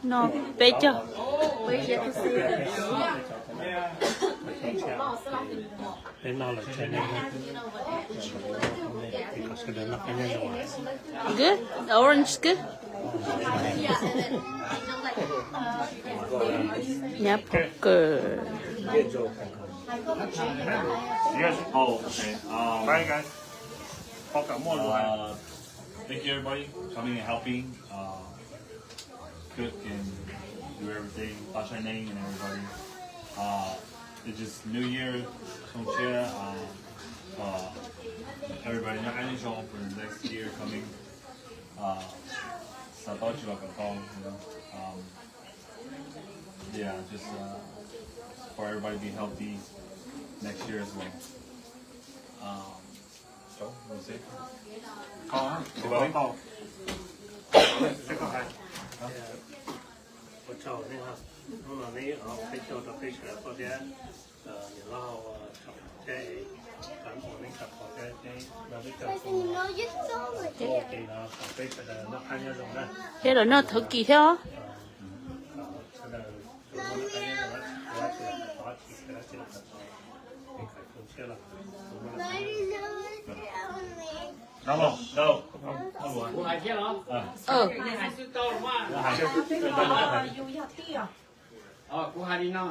No peb caug. Good. The orange is good. Nyab poker. Yes. Oh, okay. Um, bye, guys. Poker more. Uh, thank you, everybody, coming and helping. Uh, cook and do everything. Pasha Neng and everybody. Uh, it's just New Year, xyoo tshiab, uh, uh, everybody, nyob qab nyob zoo for the next year coming. Uh, xav tau tsis los kom tau, you know. Um, yeah, just uh, for everybody to be healthy next year as well. Um, so, we'll see. Koj, koj tau. Ua tsaug nej, hnub no nej peb caug rau peb sawv daws thiab, niam hlob Thaum thiab, kom nej tau qhov thiab, peb no kom peb sawv daws noj qab nyob zoo na. Thiab los noj thov kis thiab os. Sawv daws noj qab nyob zoo na, tsis tov tsis khav tsis los kom tau, kom tau, kom tau. Kuv hais thiab los? Yus yog tij os. Kuv hais li no,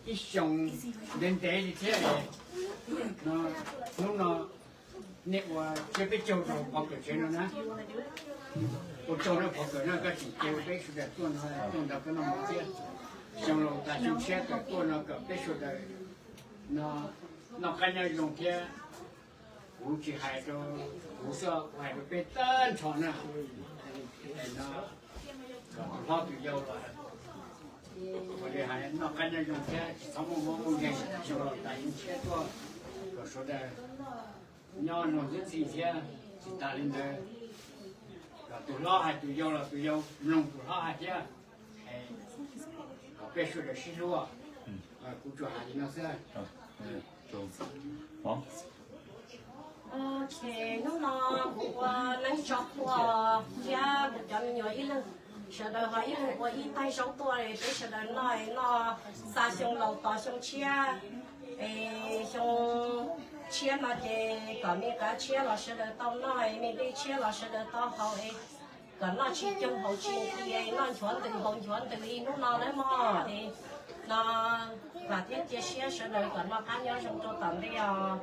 ib xyoos ntev ntev li thiab, hnub no nej ua tsiab peb caug rau poker tsev no na. Ua tsaug rau poker no koj tseem cia peb sawv daws tuaj no tuaj nrog koj noj mov thiab. Xyoo laus tas xyoo tshiab kawm tuaj no kom peb sawv daws no noj qab nyob zoo thiab. Kuv tsis hais rau kuv xwb, kuv hais rau peb tag nrho na. No, kom tus hlob tus yau los ua li hais noj qab nyob zoo thiab tsis txhob muaj mob muaj nkeeg, xyoo laus tas xyoo tshiab tuaj kom sawv daws nyob zoo xwb txij thiab. Tsis tas li ntawd, kom tus hlob hais tus yau los tus yau mloog tus hlob hais thiab. Kom peb sawv daws sib hlub. Kuv tsuas hais li no xwb. Ces hnub no kuv ua neeb tso qhua thiab kuv cov me nyuam ib leeg, sawv daws ho ib leeg ua ib taig zaub tuaj peb sawv daws noj, noj xa xyoo laus tos xyoo tshiab. Es xyoo tshiab no ces kom me qav tshiab los sawv daws tau noj, me dej tshiab los sawv daws tau haus, kom noj tsis coog haus tsis nti, noj nchuav ntws haus nchuav ntws li hnub no nawb mog. Es no vam thiab cia siab sawv daws kom noj qab nyob zoo rau tom ntej os.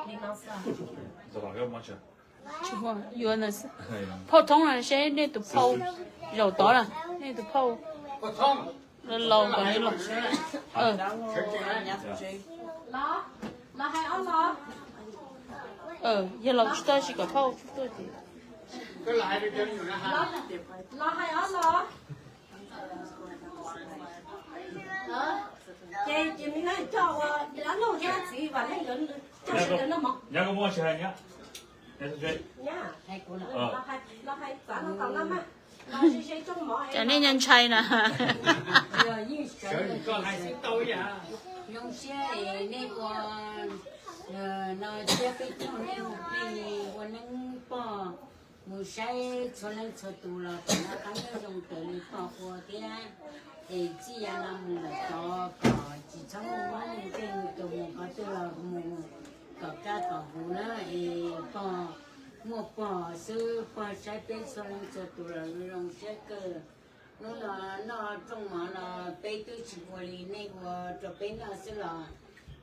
Li no xwb. Yuav phauj thoob na, seb nej tus phauj zaum tod na, nej tus phauj laus kom nws los. Los hais ob los. Yog laus tsis tau tsis kom phauj tuaj ces. Los hais ob los. Ces, ces me no coj ua dab laug thiab txiv Vam Leej nkawd coj sawv daws noj mov. Los hais, los hais txav no tom no mas, los ze ze rooj mov. Cas nej nyob ntshai na. Zoo siab es nej ua no thiab peb caug nej ua plig ua neeb pog mus saib txhua leej txhua tus los kom noj qab nyob zoo raws li pog ua thiab. Es txij yav no mus lawm tod kom tsis txhob muaj mob muaj nkeeg, tus mus qhov twg los mus kom kaj kom huv na. Es pog muaj pog xwb, pog saib peb txhua leej txhua tus los zoo siab kawg. Hnub no noj rooj mov no peb twb tsis ua li nej ua rau peb noj xwb los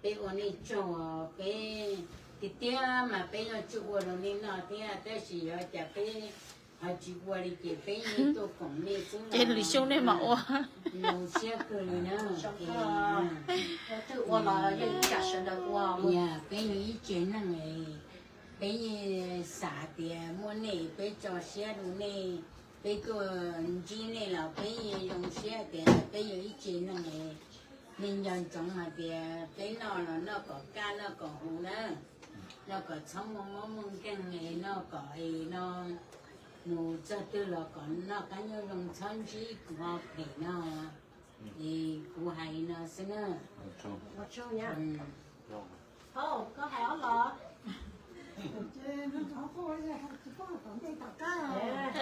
peb ua nej tsaug, peb tiag tiag mas peb yuav tsum ua rau nej noj thiab, tab sis yog cas peb ho tsis ua li ces peb yeej tuaj koom nej xwb. Ces lwm xyoo nej mam ua. Zoo siab kawg li na. Peb yog ib tsev neeg, peb yeej xav tias muaj nej peb tso siab rau nej, peb tuaj ntsib nej los peb yeej zoo siab tias peb yog ib tsev neeg. Nej nco ntsoov hais tias peb noj los noj kom kaj noj kom huv na, noj kom txhob muaj mob muaj nkeeg, noj kom es no mus txog twg los kom noj qab nyob zoo txhob ntsib ho phem no. Es kuv hais no xwb na. Koj hais ob los.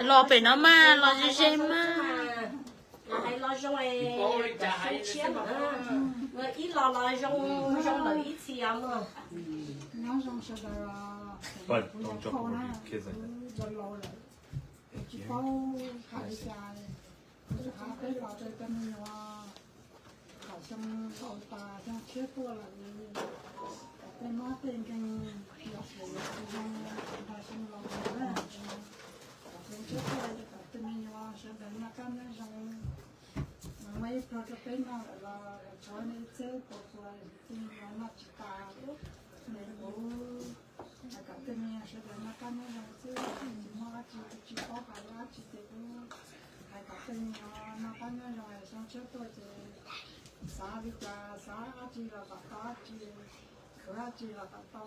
Los pem no mas los ze ze mas. Los hais los zoo, ib los los zoo, zoo lawm ib txhis os mog. Nyob zoo sawv daws, kuv yog Khau na, kuv laus laus lawm, kuv tsis paub hais li cas. Kuv xav peb los rau cov me nyuam thaum xyoo laus tas xyoo tshiab tuaj lawm, kom tej mab tej nkeeg los kuv zoo, thaum xyoo laus lawm na, thaum xyoo tshiab tuaj kom tej me nyuam sawv daws noj qab nyob zoo. Muaj ib pluag rau peb noj lawm los tshuav nej ib txhia puas puas tej me nyuam noj tsis tas, kuv hais kom tej me nyuam sawv daws noj qab nyob zoo xwb, tsis muaj dab tsi, kuv tsis paub hais dab tsi ces kuv hais kom tej me nyuam noj qab nyob zoo, xyoo tshiab tuaj ces xav li cas, xav dab tsi los kom tau dab tsi, khwv dab tsi los kom tau,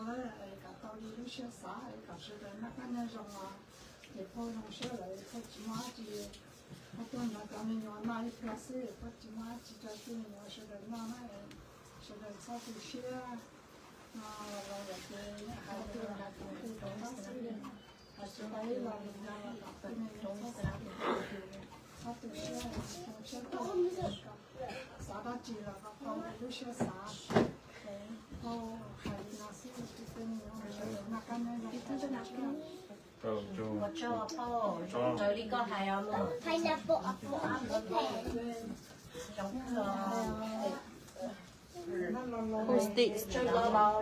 kom tau li lub siab xav, kom sawv daws noj qab nyob zoo os. Ces phauj zoo siab lawm, phauj tsis muaj dab tsi, phauj tuaj nrog cov me nyuam noj ib pluag xwb, phauj tsis muaj dab tsi rau tej me nyuam sawv daws noj na, sawv daws txhob tu siab. Los lawm ces hais li hais tus kuj rov qab xwb, hais tsis tau ib los li cas los kom tej me nyuam txhob xav, txhob tu siab, xyoo tshiab tuaj xav dab tsi los kom tau li lub siab xav. Phauj hais li no xwb, tej me nyuam sawv daws noj qab nyob zoo. Ua tsaug phauj, zoo raws li koj hais os mog. Tsaug los los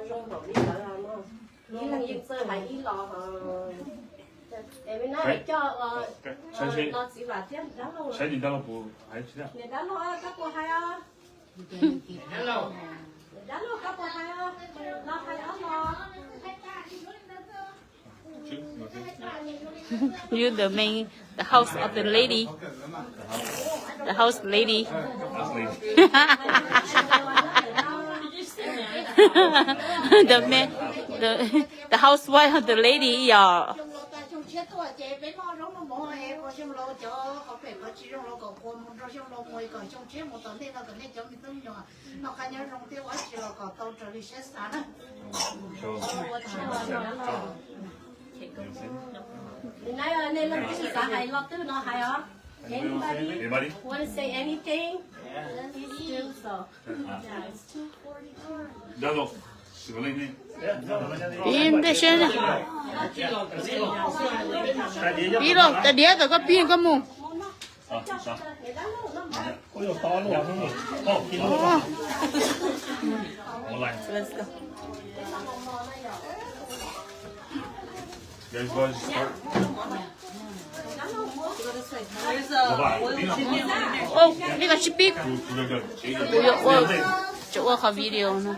zoo npaum li ntawd os mog. Ib leeg yeej txawj hais ib los. Es me no coj los txiv Vam thiab dab laug. Niam dab laug, koj puas hais os? Dab laug, koj puas hais os? Los hais ob los. You the main, the house of the lady. The house lady. The man, the, the housewife of the lady, yog. Xyoo laus tas xyoo tshiab tuaj ces peb noj zaub noj mov es ua xyoo laus cov qhov pem qhov tsis zoo los kom qhuas mus rau xyoo laus mus, kom xyoo tshiab mus tom ntej no kom nej cov me tub me nyuam noj qab nyob zoo thiab ua dab tsi los kom tau raws li siab xav na. Nim no nej leej twg xav hais lo twg no hais os. Anybody want to say anything? Please do so. Pib ntej seb. Pib los tas diav tom koj pib koj mus. Ej koj tsis pib, kuv yuav ua, tseem ua qhov video no.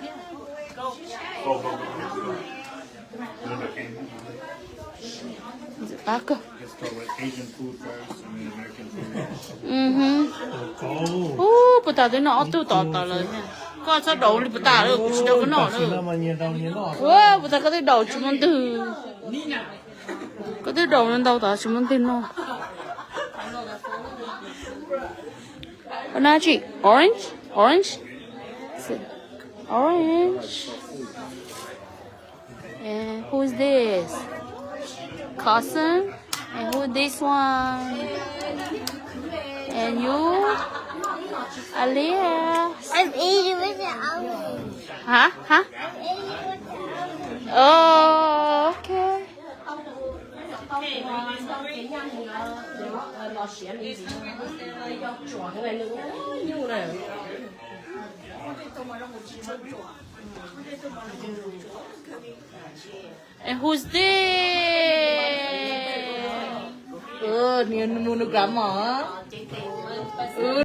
Ntxim qab kawg. Ub, puag ta twb noj ob tug tom tawm lawm. Koj txhob daus li puag ta lawm, kuv tsis tau koj noj lawm. Ub, puag ta koj twb daus tsis muaj ntwg. Koj twb daus ntau tas tsis muaj ntwg noj. Qhov no tsis orange, orange, orange. And who's this? Cousin? And who this one? And you? Alias? I'm eating with the orange. Huh? Huh? I'm eating with the orange. Oh, okay. And who's this? Mus nws grandma.